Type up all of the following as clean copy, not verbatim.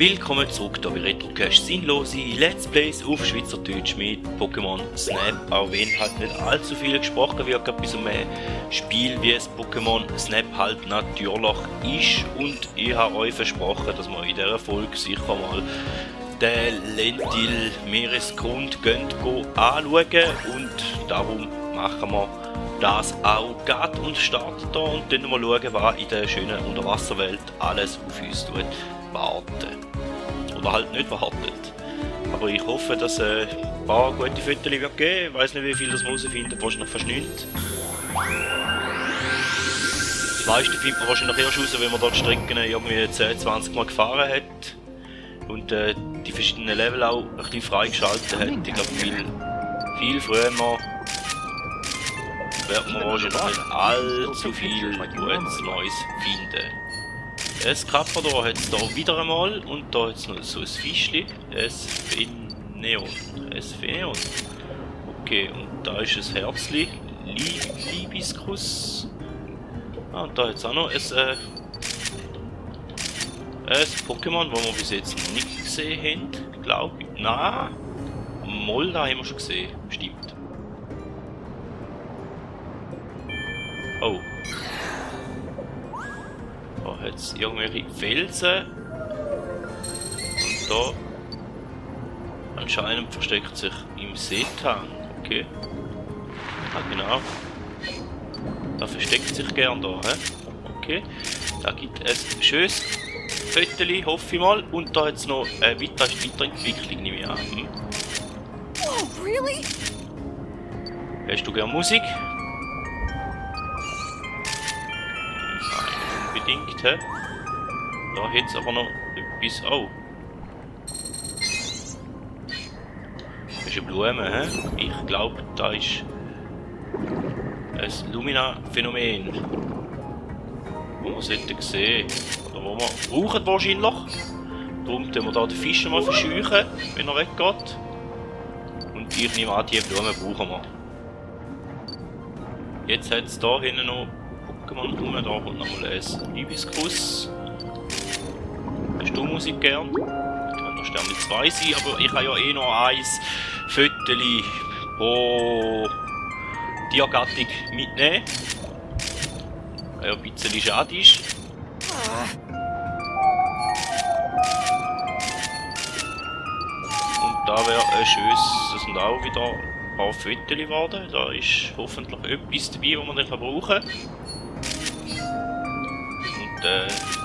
Willkommen zurück hier bei Retrocast, sinnlose Let's Plays auf Schweizerdeutsch mit Pokémon Snap, auch wenn halt nicht allzu viel gesprochen wird, gerade bei so einem Spiel wie es Pokémon Snap halt natürlich ist, und ich habe euch versprochen, dass wir in dieser Folge sicher mal den Lentil Meeresgrund anschauen, und darum machen wir das auch gerade und starten da und dann mal schauen, was in der schönen Unterwasserwelt alles auf uns warten. Oder halt nicht wartet. Aber ich hoffe, dass ein paar gute Fotos wird geben. Ich weiss nicht, wie viel das man herausfinden, wahrscheinlich fast nichts. Das meiste findet man wahrscheinlich erst raus, wenn man dort die Strecken irgendwie 10-20 Mal gefahren hat. Und die verschiedenen Level auch ein bisschen freigeschaltet hat. Ich glaube, viel früher wird man wahrscheinlich nicht allzu viel Gutes Neues finden. Es Kappa da hat es da wieder einmal, und da hat es noch so ein Fischli. Spheneon. Okay, und da ist ein Herzli. Libiskus. Ah, und da hat es auch noch ein Pokémon, das wir bis jetzt noch nicht gesehen haben, glaube ich. Nein, Molda haben wir schon gesehen, stimmt. Oh. Da hat es irgendwelche Felsen. Und da anscheinend versteckt sich im Seetang. Okay. Ah, genau. Da versteckt sich gern da, hä? Okay. Da gibt es ein schönes Föteli, hoffe ich mal. Und da hat es noch eine Weiterentwicklung, nehme ich an. Oh, really? Hast du gern Musik? Unbedingt, hä? Da hat es aber noch etwas. Oh. Das ist eine Blume, hä? Ich glaube, da ist ein Lumina-Phänomen, wo wir sollten sehen. Oder wo wir brauchen wahrscheinlich. Darum tun wir da den Fisch mal verscheuchen, wenn er weggeht. Und ich nehme an, die Blume brauchen wir. Jetzt hat es da hinten noch Pokémon rum, da kommt nochmal ein Libiskus. Hast du Musik gern? Kann noch Sterne 2 sein, aber ich habe ja eh noch eins Föteli pro Tiergattung mitnehmen. Was ja ein bisschen schade ist. Und da wäre ein schönes, das sind auch wieder ein paar Föteli geworden. Da ist hoffentlich etwas dabei, was man dann brauchen kann.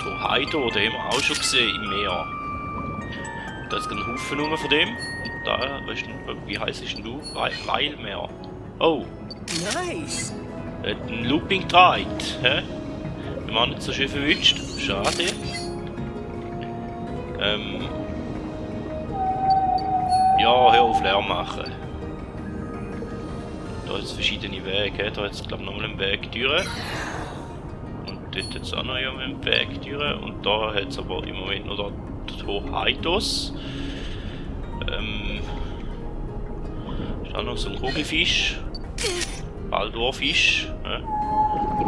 Torheido, den haben wir auch schon gesehen im Meer. Da ist ein Haufen rum von dem. Und da, weißt du, wie heisst denn du? Weilmeer. Oh! Nice! Ein Looping Tide, hä? Wir haben nicht so schön verwünscht. Schade. Ja, hör auf Lärm machen. Da hat es verschiedene Wege, da hat es glaube ich nochmal einen Weg durch. Dort hat es auch noch einen Weg durch, und da hat es aber im Moment noch den Torheidos. Ist auch noch so ein Kugelfisch. Baldorfisch.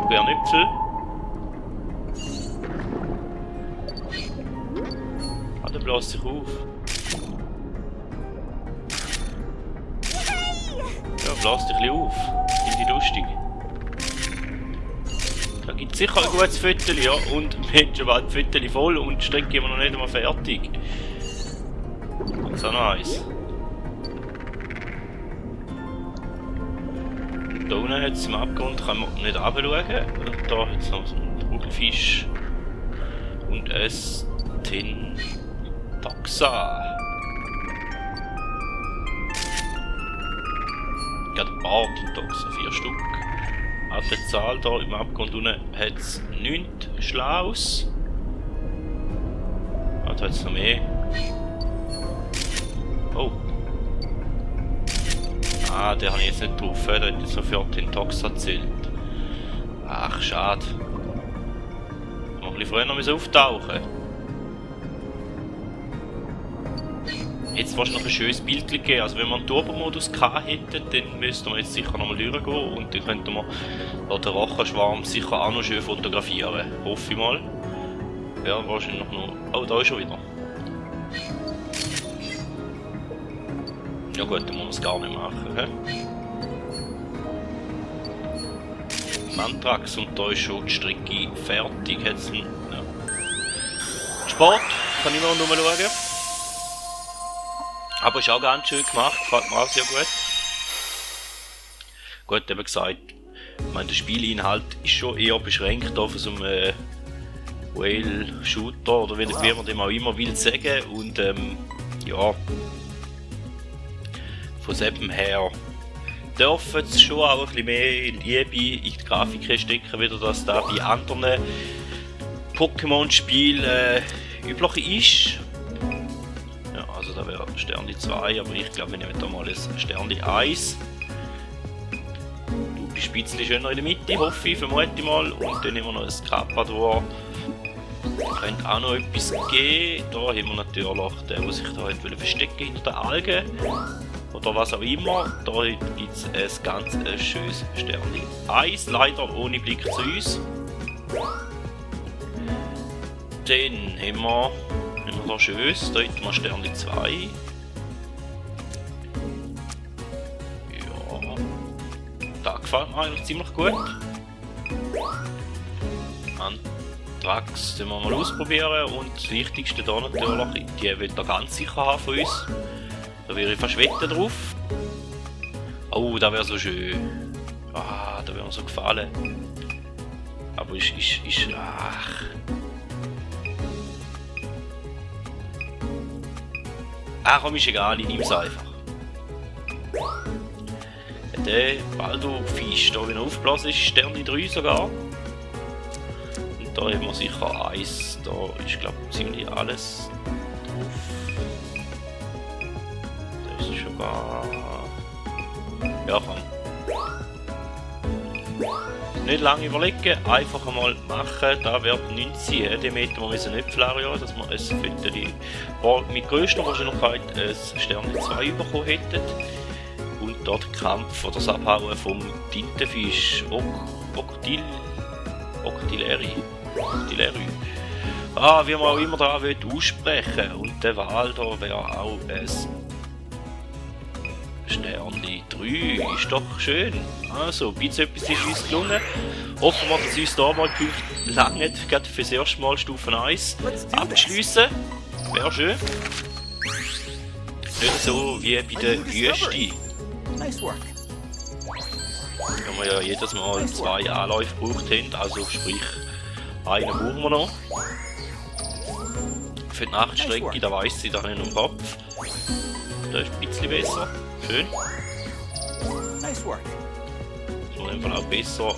Bernäpfel. Ah, der bläst sich auf. Ja, bläst dich ein bisschen auf. Finde ich lustig. Da gibt es sicher ein gutes Föteli, ja, und Menschen waren die Föteli voll und die Strecke immer noch nicht einmal fertig. Jetzt auch noch eins. Da unten hat es im Abgrund, kann man nicht runterschauen. Und da hat es noch so einen Kugelfisch. Und ein Tentaxa. Gerade ein paar Tentaxa, 4 Stück. An der Zahl hier im Abgrund unten hat es 9 Schlaus. Ah, da hat es noch mehr. Oh. Ah, den habe ich jetzt nicht drauf. Der hat jetzt noch für Tentax erzählt. Ach, schade. Noch ein bisschen früher noch auftauchen. Jetzt fast noch ein schönes Bild geben. Also wenn wir einen Turbo-Modus hätten, dann müssten wir jetzt sicher nochmal durchgehen, und dann könnten wir den Rachenschwarm sicher auch noch schön fotografieren. Hoffe ich mal. Ja, wahrscheinlich noch. Oh, da ist schon wieder. Ja gut, dann muss man es gar nicht machen. He? Mantrax, und da ist schon die Strecke fertig. Jetzt, ja. Sport kann ich noch schauen. Aber ist auch ganz schön gemacht, gefällt mir auch sehr gut. Gut, eben gesagt, ich meine, der Spielinhalt ist schon eher beschränkt auf so einem Whale-Shooter oder wie man dem auch immer will sagen. Und ja, von dem her dürfen sie schon auch ein bisschen mehr Liebe in die Grafik stecken, wie das da bei anderen Pokémon-Spielen üblich ist. Ja, also da wäre Sterne 2, aber ich glaube, wir nehmen da mal ein Sterne 1. Du bist ein bisschen schöner in der Mitte, hoffe ich, vermute ich mal. Und dann nehmen wir noch ein Carpador. Könnte auch noch etwas geben. Da haben wir natürlich den, der sich da verstecken hinter den Algen. Oder was auch immer. Da gibt es ein ganz schönes Sternchen. Eins, leider ohne Blick zu uns. Dann haben wir da schönes. Da hätten wir Sternchen 2. Ja. Da gefällt mir eigentlich ziemlich gut. Anthrax, den wir mal ausprobieren. Und das Wichtigste da natürlich, die wird er ganz sicher haben von uns. Da wäre ich fast wetten drauf. Oh, das wäre so schön. Ah, da wäre mir so gefallen. Aber ach. Ach komm, ist egal, ich nehme es einfach. Der Baldo-Fisch, da wenn er aufgeblasen ist, Sterne 3 sogar. Und da haben wir sicher 1. Da ist glaube ich ziemlich alles drauf. Ja, komm. Nicht lange überlegen, einfach einmal machen. Da wird 19 cm, wir müssen nicht flarieren, dass wir es mit größter Wahrscheinlichkeit ein Stern 2 bekommen hätten. Und dort der Kampf oder das Abhauen vom Tintenfisch Octileri. Ah, wie man auch immer da aussprechen. Und der Wal da wäre auch ein Sternli 3, ist doch schön. Also, ein bisschen etwas ist uns gelungen. Hoffen wir, dass uns da mal lange gerade für das erste Mal Stufe 1 abschliessen. Wäre schön. Nicht so wie bei der Wüste. Wo wir ja jedes Mal 2 Anläufe gebraucht haben, also sprich, einen brauchen wir noch. Für die Nachtstrecke, da weiss ich, da habe ich noch im Kopf. Da ist ein bisschen besser. Schön. So, in dem Fall auch besser.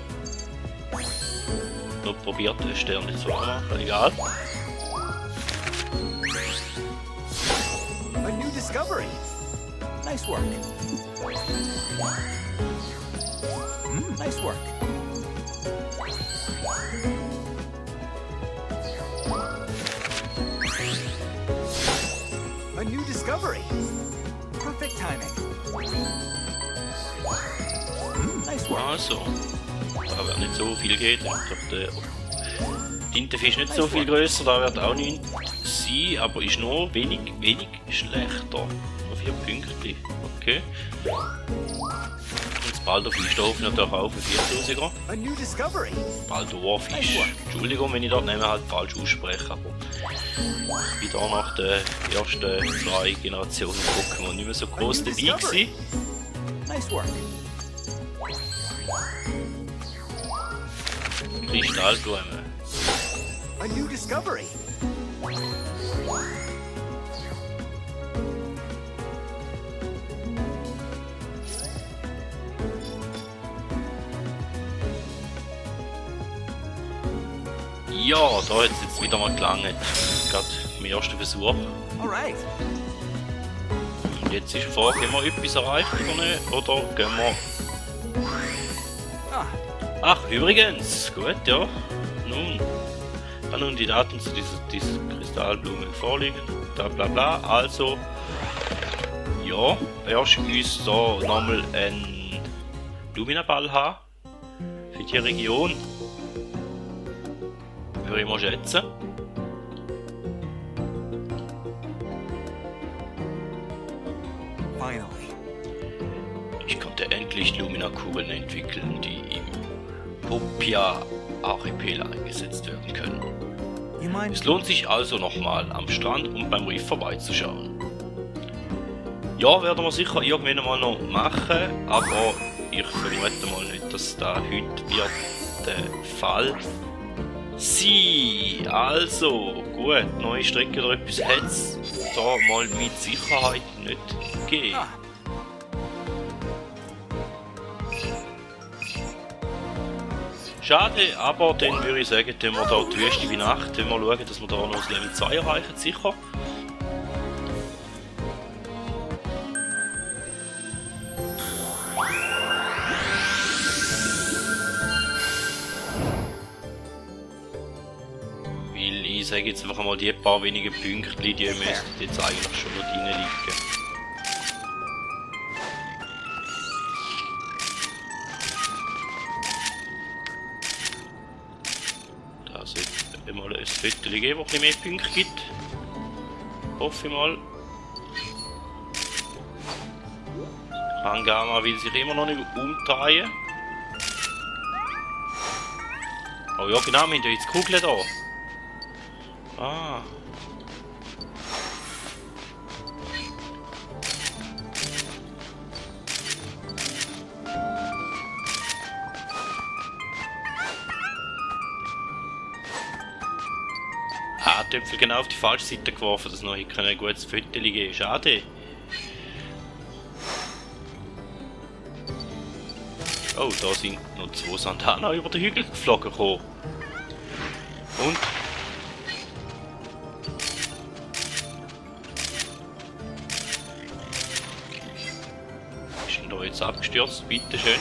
Noch probiert, den Stern nicht zu machen, egal. A new discovery. Nice work. Nice work. A new discovery. Perfect timing. Nice work. Also, da wird nicht so viel gehen. Der Tintenfisch nicht so viel grösser, da wird auch nicht sein, aber ist nur wenig schlechter. Nur 4 Punkte. Okay. Und das Baldo-Fisch, da hoffe ich natürlich auch für 4000er. A new discovery. Baldo-Fisch. Entschuldigung, wenn ich dort Namen halt falsch ausspreche, aber ich bin da nach den ersten 2 Generationen Pokémon nicht mehr so groß dabei gewesen. Nice work. Kristallblume. A new discovery. Ja, da hat es jetzt wieder mal gelangt. Gerade im ersten Versuch. Alright. Und jetzt ist die Frage, haben wir etwas erreicht oder nicht? Oder gehen wir... Ach, übrigens, gut, ja. Nun, da nun die Daten zu dieser Kristallblume vorliegen, bla bla bla. Also, ja, erst uns da nochmal einen Luminaball haben für die Region. Würde ich mal schätzen. Lichtluminakugeln entwickeln, die im Popia-Archipel eingesetzt werden können. You mind? Es lohnt sich also nochmal am Strand und beim Riff vorbeizuschauen. Ja, werden wir sicher irgendwann mal noch machen, aber ich vermute mal nicht, dass da heute wird der Fall sein. Also, gut, neue Strecke oder etwas hätte es da mal mit Sicherheit nicht gegeben. Ah, Schade, aber dann würde ich sagen, tun wir da die Wüste wie Nacht, wenn wir schauen, dass wir da noch das Level 2 erreichen, sicher. Weil ich sage jetzt einfach mal, die paar wenigen Punkte, die müssten jetzt eigentlich schon noch drin liegen. Da sollte mal ein Viertel geben, das ein bisschen mehr Punkte gibt. Hoffe ich mal. Hangama will sich immer noch nicht umdrehen. Oh ja genau, wir haben ja jetzt Kugeln da. Ah. Töpfel genau auf die falsche Seite geworfen, dass noch hier ein gutes Foto geben. Schade. Oh, da sind noch 2 Santana über den Hügel geflogen gekommen. Und? Ist denn da jetzt abgestürzt? Bitteschön.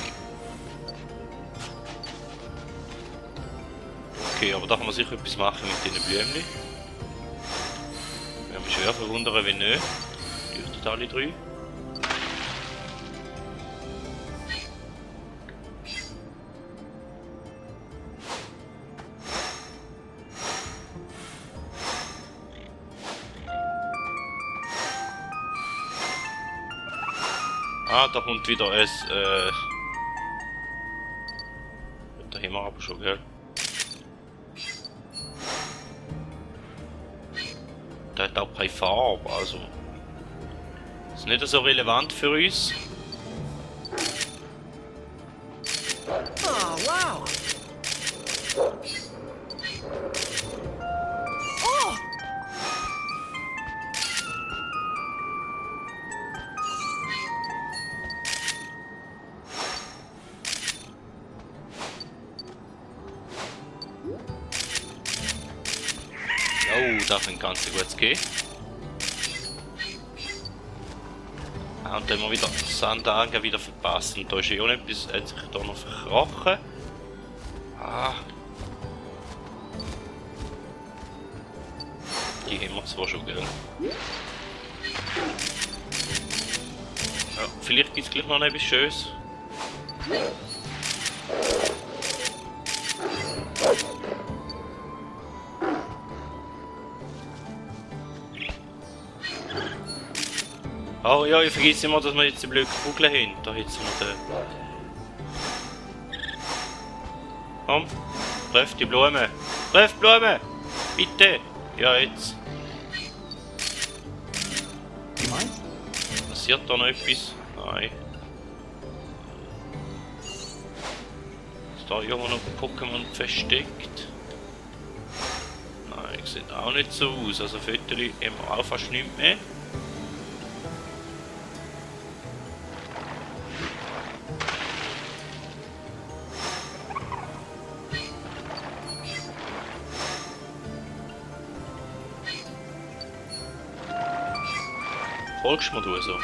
Okay, aber da kann man sicher etwas machen mit diesen Blümchen. Ich würde mich schwer verwundern, wenn nicht. Leuchtet alle 3. Ah, da kommt wieder ein... Da haben wir aber schon, gell? Der hat auch keine Farbe, also... Ist nicht so relevant für uns. oh, wow. Oh! Oh, da kann ganz gut gehen. Ah, und dann haben wir wieder Sandagen wieder verpasst. Und da ist ja auch noch etwas, hat sich da noch verkrochen. Ah. Die haben wir zwar schon, gell? Ja, vielleicht gibt es gleich noch etwas Schönes. Oh ja, ich vergesse immer, dass wir jetzt die blöden Kugeln haben. Da hat es noch den... Komm, treff die Blume. Treff die Blume! Bitte! Ja, jetzt. You mind? Passiert da noch etwas? Nein. Ist da irgendwo noch Pokémon versteckt? Nein, sieht auch nicht so aus. Also Fotos haben wir auch fast nicht mehr. Folgst du mir so?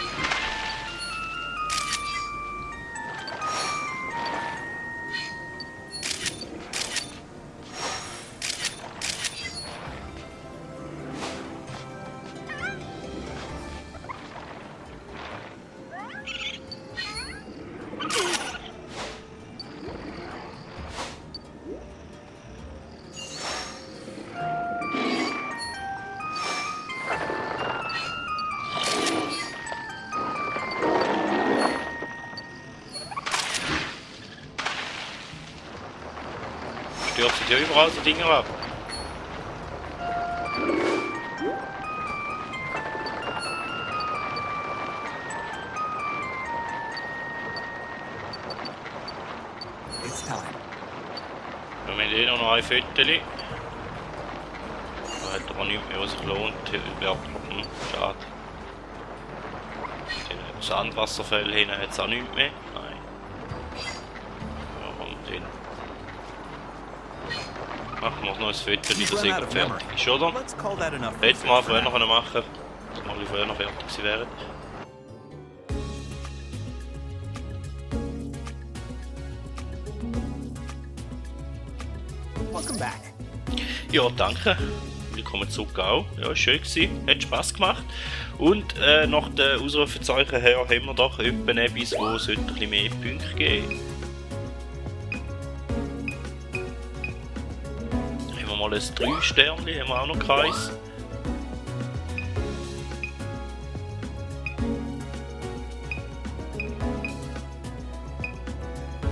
ja überall so Dinger ab. It's time. Wir haben eh noch ein Viertel. Da hat aber nichts mehr, was sich lohnt. Schade. Den Sandwasserfall hin hat es auch nichts mehr. Nein. Ja, und den. Machen wir noch ein Viertel, wie das irgendwie fertig ist, oder? Let's call that enough. Hätten wir früher noch machen können. Dass wir ein bisschen früher noch fertig gewesen wären. Welcome back. Ja, danke. Willkommen zurück auch. Ja, ist schön gewesen. Hat Spass gemacht. Und nach den Ausrufezeichen her haben wir doch etwa etwas, wo es ein bisschen mehr Punkte geben. Haben wir mal ein 3 Sternchen, haben wir auch noch keins.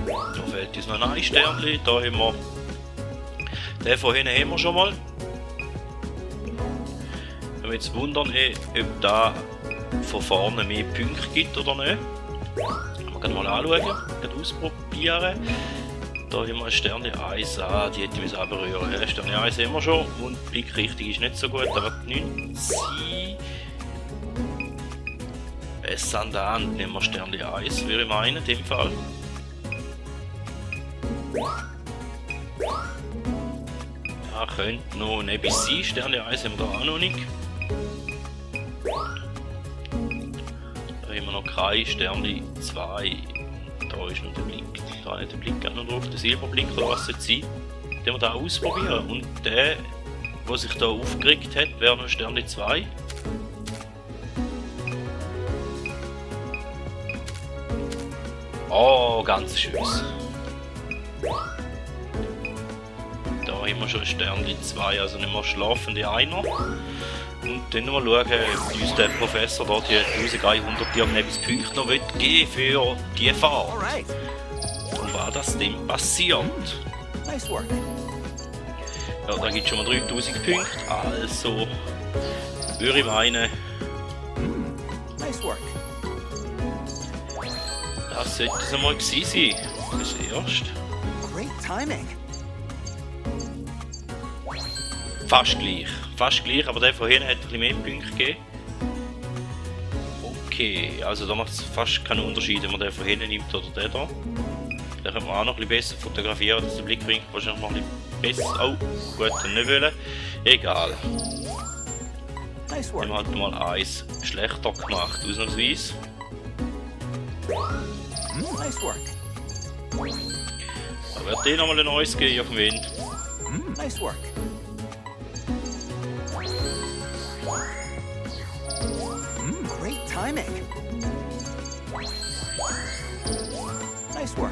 Da fehlt uns noch ein 1 Sternchen. Da haben wir den von hinten haben wir schon mal. Wenn wir jetzt wundern, ob da von vorne mehr Punkte gibt oder nicht. Wir können mal anschauen, ausprobieren. Da haben wir ein Sterne 1. Ah, die hätte ich mich auch berühren. Ja, Sterne 1 haben wir schon. Und Blickrichtung ist nicht so gut, da wird 9 sein. Es sind da nehmen wir Sterne 1, würde ich meinen, in dem Fall. Ja, könnte noch ein etwas sein. Sterne 1 haben wir da auch noch nicht. Da haben wir noch kein Sterne 2. Da ist noch der Blick. Da hat der Blick noch drauf, der Silberblick oder was soll es sein. Den wir da ausprobieren. Und der, der sich da aufgeregt hat, wäre noch Sterne 2. Oh, ganz schönes. Da haben wir schon ein Sternchen 2, also nicht mehr schlafende einer. Und dann mal schauen, ob uns der Professor da die 1100 irgendetwas Punkte noch geben will für die Fahrt. Alright. Und was das denn passiert. Nice work. Ja, da gibt es schon mal 3000 Punkte, also würde ich meinen, Nice work. das sollte es einmal gewesen sein. Das erste. Great timing. Fast gleich, aber der von hinten hat ein bisschen mehr Punkte gegeben. Okay, also da macht es fast keinen Unterschied, wenn man den von hinten nimmt oder den da. Den können wir auch noch ein bisschen besser fotografieren, dass der Blickwinkel wahrscheinlich noch ein bisschen besser. Oh, gut, dann nicht wollen. Egal. Nice Wir work. haben halt mal eins schlechter gemacht, ausnahmsweise. Nice work. Da wird eh nochmal ein neues gehen auf dem Wind. Nice work. Great timing. Nice work.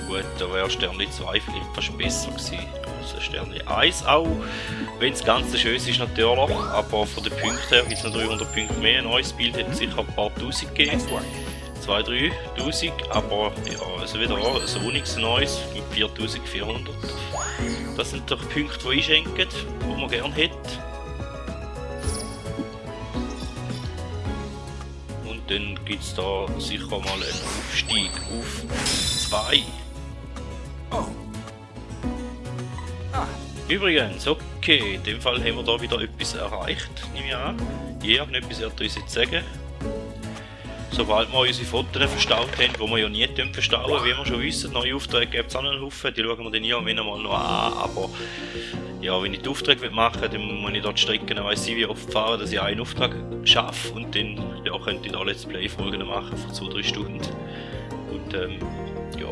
Gut, da wäre Sternli 2 vielleicht fast besser gewesen. Also Sternli 1 auch, wenn das Ganze schön ist natürlich, aber von den Punkten her gibt es noch 300 Punkte mehr. Ein neues Bild hätte sicher ein paar Tausend gegeben. Nice work. 2.000, 3.000, aber ja, also wieder ein Unix neues mit 4.400. Das sind doch Punkte, die einschenken, die man gerne hätte. Und dann gibt es da sicher mal einen Aufstieg auf 2. Oh. Ah. Übrigens, okay, in dem Fall haben wir da wieder etwas erreicht, nehme ich an. Irgendetwas wird uns jetzt sagen. Sobald wir unsere Fotos verstaut haben, die wir ja nie verstauen, wie wir schon wissen, neue Aufträge gibt es auch noch einen Haufen, die schauen wir dann irgendwann mal noch an, aber ja, wenn ich die Aufträge machen will, dann muss ich dort strecken, dann weiss ich, wie oft fahren, dass ich einen Auftrag schaffe und dann ja, könnte ich da Let's Play-Folgen machen für 2-3 Stunden. Und ja,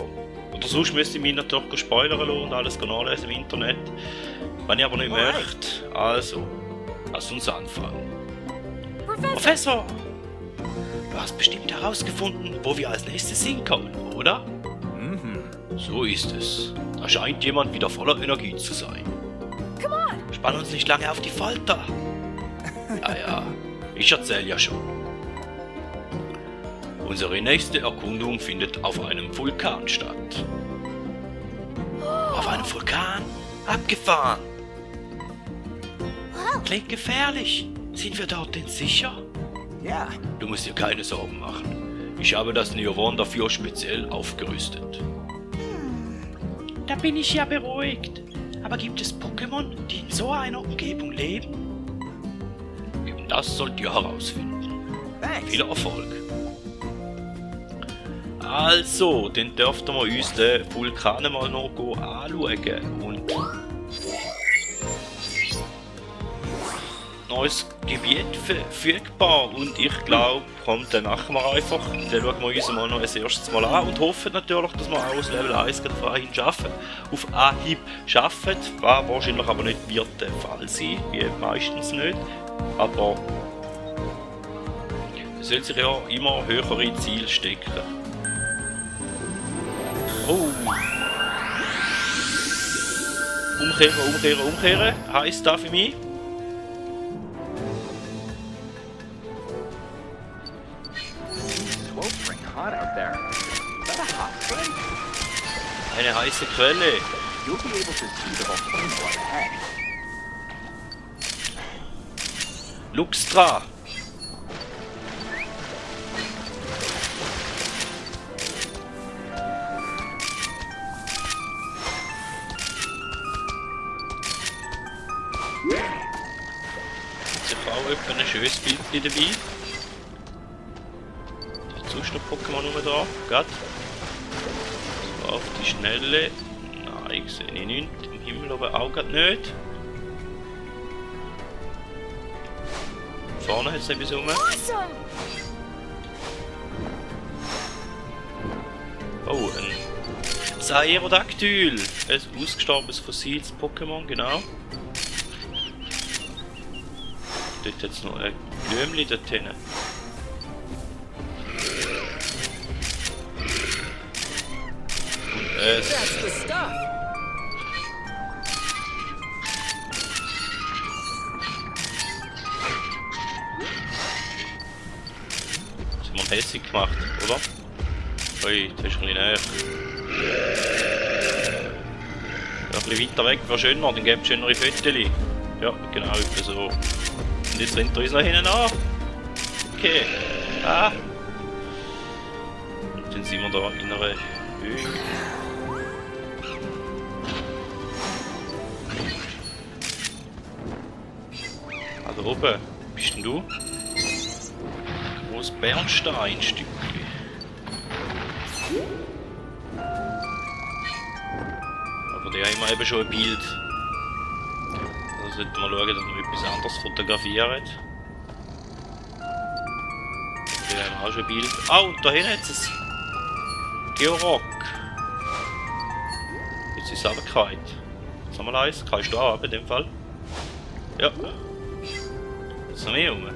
oder sonst müsste ich mich natürlich spoilern lassen und alles nachlesen im Internet, wenn ich aber nicht möchte. Also, lass uns anfangen. Professor! Du hast bestimmt herausgefunden, wo wir als nächstes hinkommen, oder? So ist es. Da scheint jemand wieder voller Energie zu sein. Come on! Spann uns nicht lange auf die Folter. Ja, ich erzähl ja schon. Unsere nächste Erkundung findet auf einem Vulkan statt. einem Vulkan? Abgefahren! Wow. Klingt gefährlich. Sind wir dort denn sicher? Yeah. Du musst dir keine Sorgen machen. Ich habe das Neovon dafür speziell aufgerüstet. Da bin ich ja beruhigt. Aber gibt es Pokémon, die in so einer Umgebung leben? Eben das sollt ihr herausfinden. Thanks. Viel Erfolg. Also, dann dürften wir uns den Vulkan mal noch anschauen. Und neues Gebiet verfügbar. Und ich glaube, kommt dann machen wir einfach. Dann schauen wir uns mal noch als erstes mal an und hoffen natürlich, dass wir auch das Level 1 gerade vorhin schaffen. Auf Anhieb schaffen, was wahrscheinlich aber nicht wird der Fall sein, wie meistens nicht. Aber es soll sich ja immer höhere Ziele stecken. Oh! Umkehren heisst das für mich. Sweltering hot out there. Is that a hot spring? Eine heiße Quelle. You'll be able to see the volcano up ahead. Luxtra. Sicher auch etwa ein schönes Bild dabei. Sonst noch Pokémon rum da. Geht. So auf die Schnelle. Nein, ich sehe nichts. Im Himmel aber auch gerade nicht. Vorne hat es etwas rum. Awesome. Oh, ein Zaerodactyl. Ein ausgestorbenes fossiles Pokémon, genau. Dort hat es noch ein Blümchen dort hinten. That's the stuff. Das haben wir hässlich gemacht, oder? Ui, das ist ein bisschen näher. Ja, ein bisschen weiter weg wäre schöner, dann gäbe es schönere Fotos. Ja, genau, etwa so. Und jetzt rennt er uns noch hinten an. Okay. Ah. Und dann sind wir da in einer Höhe. Ah, da oben. Bist denn du? Großes Bernsteinstückchen. Aber der haben wir eben schon ein Bild. Da sollten wir schauen, dass wir etwas anderes fotografieren. Der haben wir auch schon ein Bild. Ah, und da hinten hat es ein Georock. Jetzt ist es runtergefallen. Jetzt haben wir eins. Kannst du auch ab in dem Fall? Ja. Jetzt noch mehr rum.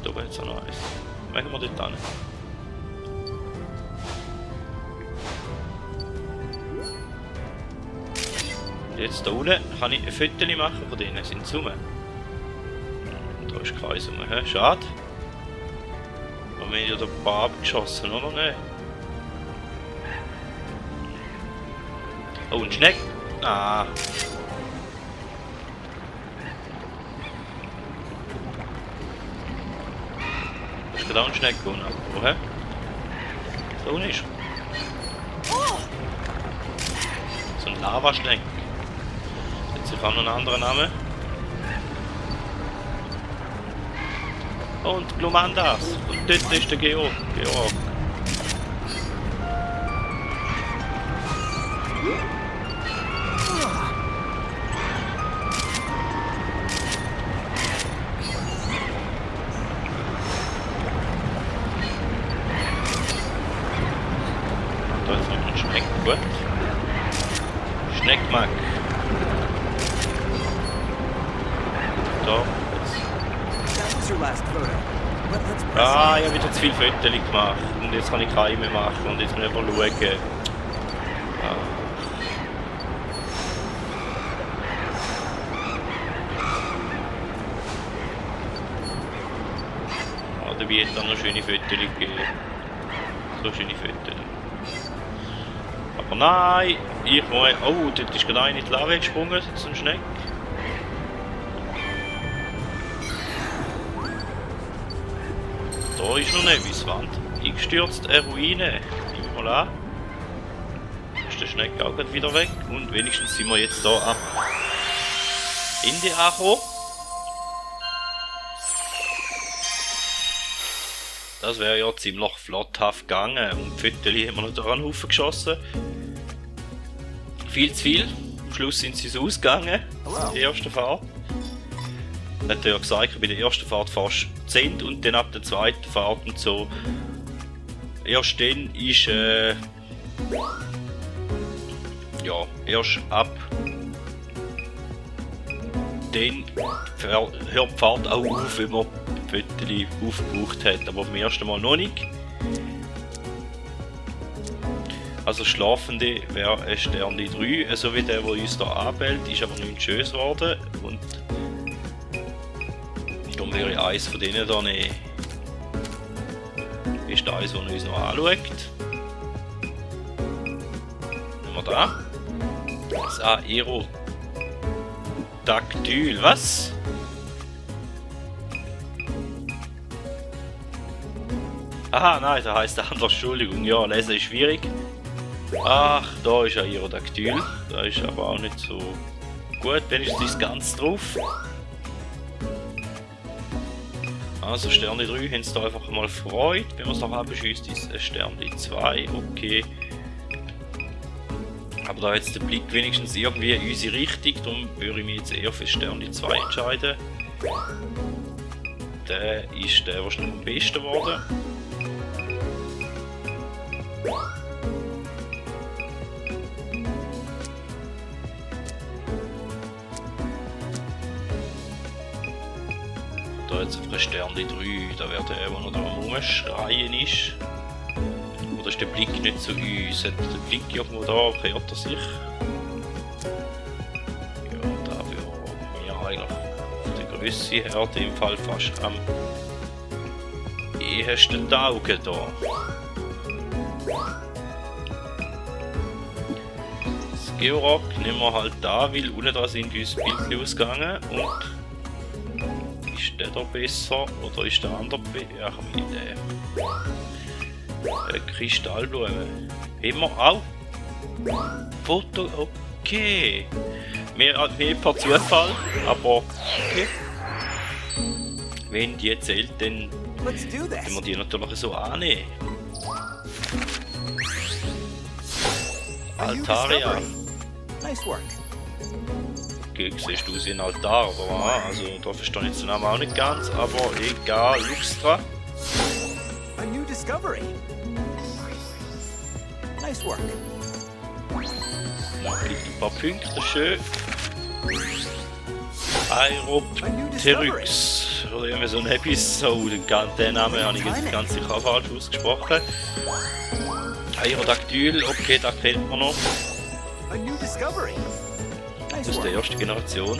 Da oben jetzt auch noch eins. Machen wir dort hin. Und jetzt da unten kann ich ein Foto machen von denen, sind sie rum. Und da ist keins rum, he? Schade. Aber wir haben ja da ein paar abgeschossen, oder nicht? Oh, ein Schneck! Ah! Da ist gerade auch ein Schneck unten. Woher? Da unten ist er. Oh, So ein Lavaschneck. Jetzt sich auch noch einen anderen Namen. Und Glumandas. Und dort ist der Georg. Da ist noch ein Schneck. Gut. Schneckmack. Da. Jetzt. That was your last photo. But let's press Ah, ich habe wieder zu viel Fotos gemacht. Und jetzt kann ich keine mehr machen. Und jetzt muss ich mal schauen. Ah, dabei hätte es noch schöne Fotos gegeben. So schöne Fotos. Aber Oh nein! Ich muss... Oh, dort ist gerade einer in die Lava gesprungen, so ein Schneck. Da ist noch eine Neviswand. Eingestürzt, eine Ruine. Nehmen wir mal an. Ist der Schneck auch gerade wieder weg. Und wenigstens sind wir jetzt hier am Ende angekommen. Das wäre ja ziemlich flotthaft gegangen. Und die Viertel haben wir noch an den Haufen geschossen. Viel zu viel. Am Schluss sind sie so ausgegangen. Die erste Fahrt. Hat er ja gesagt, bei der ersten Fahrt fast 10 und dann ab der zweiten Fahrt und so. Erst dann ist ja, erst ab dann hört die Fahrt auch auf, wenn man die Viertel aufgebraucht hat, aber beim ersten Mal noch nicht. Also Schlafende wäre ein Stern 3, so wie der uns hier anbellt, ist aber nicht schön geworden und darum wäre ich eins von denen da nehmen. Ist eins, das uns noch anschaut. Nehmen wir da. Das Aerodactyl, was? Aha, nein, da heisst der andere, Entschuldigung, ja, lesen ist schwierig. Ach, da ist Aerodactyl, da ist aber auch nicht so gut, wenigstens ist ganz drauf. Also Sterne 3 haben es da einfach mal Freude, wenn man es noch abschießt, ist es Sterne 2, okay. Aber da jetzt der Blick wenigstens irgendwie in unsere Richtung, darum würde ich mich jetzt eher für Sterne 2 entscheiden. Der ist der wahrscheinlich am besten geworden. Da jetzt auf der Sterne 3, da wäre der noch da am Rumschreien ist. Oder ist der Blick nicht zu uns? Hat der Blick irgendwo da, kehrt er sich? Ja, da würde mir eigentlich von der Größe her in dem Fall fast am ehesten taugen da. Das Georock nehmen wir halt da, weil unten da sind uns Bildchen ausgegangen und ist der da besser oder ist der andere besser? Ja, komm mit dem. Kristallblume. Immer auch. Foto, okay. Mehr per Zufall, aber okay. Wenn die zählt, dann können wir die natürlich so annehmen. Altaria. Okay, siehst du aus wie ein Altar, oder? Also da verstehe ich jetzt den Namen auch nicht ganz, aber egal. Luxtra. A new discovery. Nice work. Ja, gibt ein paar Punkte, schön. Aeropteryx. Oder irgendwie so ein Episode. Den Namen habe ich jetzt ganz sicher auch falsch ausgesprochen. Aerodactyl, okay, da kennt man noch. A new discovery. Das ist die erste Generation.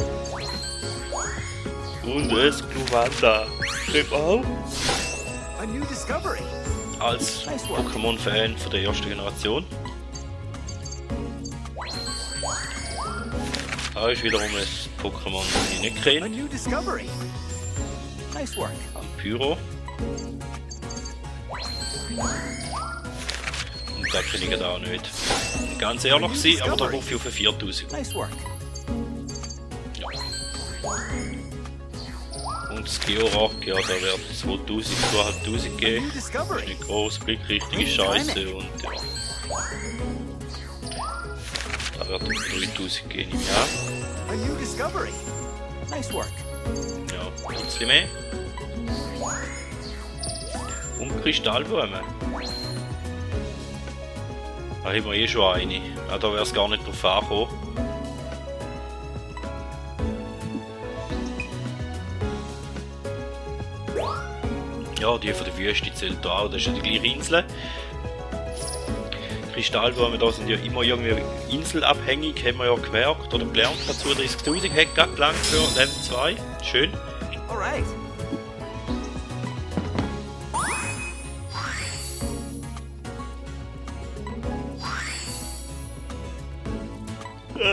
Und es Gluvanda. Auch. A new discovery. Als Pokémon-Fan von der ersten Generation. Da ist wiederum ein Pokémon, das ich nicht A kenne. new discovery. Nice work. Ampyro. Und da kenne ich ihn auch nicht. Ganz ehrlich sein, aber da hoffe ich auf 4000. Nice work. Und das Georak, ja, da wird 2000, 2500 A geben. new Das ist discovery. nicht groß, blickrichtige Scheiße und ja. Da wird 3000 gehen im Jahr. A new discovery. Nice work. Ja, ein bisschen mehr. Und Kristallblume. Da haben wir eh schon eine. Ja, da wäre es gar nicht drauf angekommen. Ja, die von der Wüste zählt auch, das ist ja die gleiche Insel. Kristallblumen da sind ja immer irgendwie inselabhängig, haben wir ja gemerkt oder gelernt dazu. 30.000 Hektar gelangt für Level 2. Schön. Alright.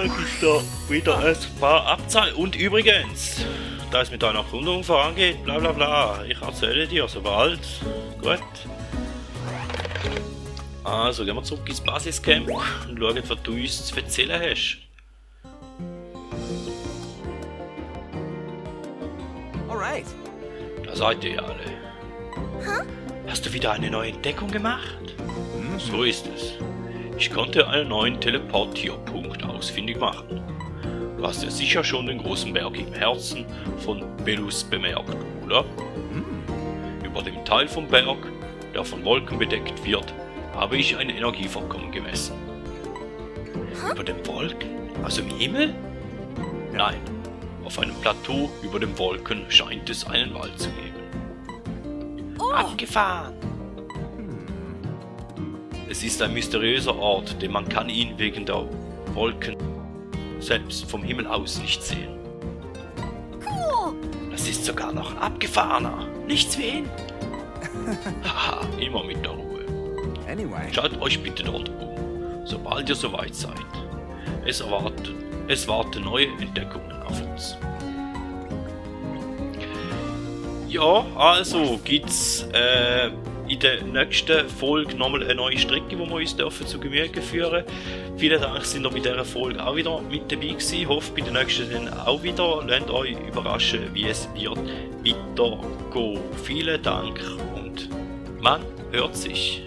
gibt's da wieder ein paar Abzahlen. Und übrigens, da es mit einer Erkundung vorangeht, bla bla bla, ich erzähle dir sobald. Gut. Also gehen wir zurück ins Basiscamp und schauen, was du uns zu erzählen hast. All right. Da seid ihr ja alle. Hast du wieder eine neue Entdeckung gemacht? So ist es. Ich konnte einen neuen Teleportierpunkt ausfindig machen. Du hast ja sicher schon den großen Berg im Herzen von Belus bemerkt, oder? Über dem Teil vom Berg, der von Wolken bedeckt wird, habe ich ein Energievorkommen gemessen. Über den Wolken? Also im Himmel? Nein. Auf einem Plateau über den Wolken scheint es einen Wald zu geben. Abgefahren! Es ist ein mysteriöser Ort, denn man kann ihn wegen der Wolken selbst vom Himmel aus nicht sehen. Das ist sogar noch abgefahrener. Nichts wie hin. Haha, immer mit der Ruhe. Anyway. Schaut euch bitte dort um, sobald ihr soweit seid. Es warten neue Entdeckungen auf uns. Ja, also gibt's in der nächsten Folge nochmal eine neue Strecke, die wir uns dürfen zu Gemüte führen. Vielen Dank, sind ihr bei dieser Folge auch wieder mit dabei gewesen. Hoffe bei der nächsten dann auch wieder. Lasst euch überraschen, wie es wird weitergehen. Vielen Dank und man hört sich.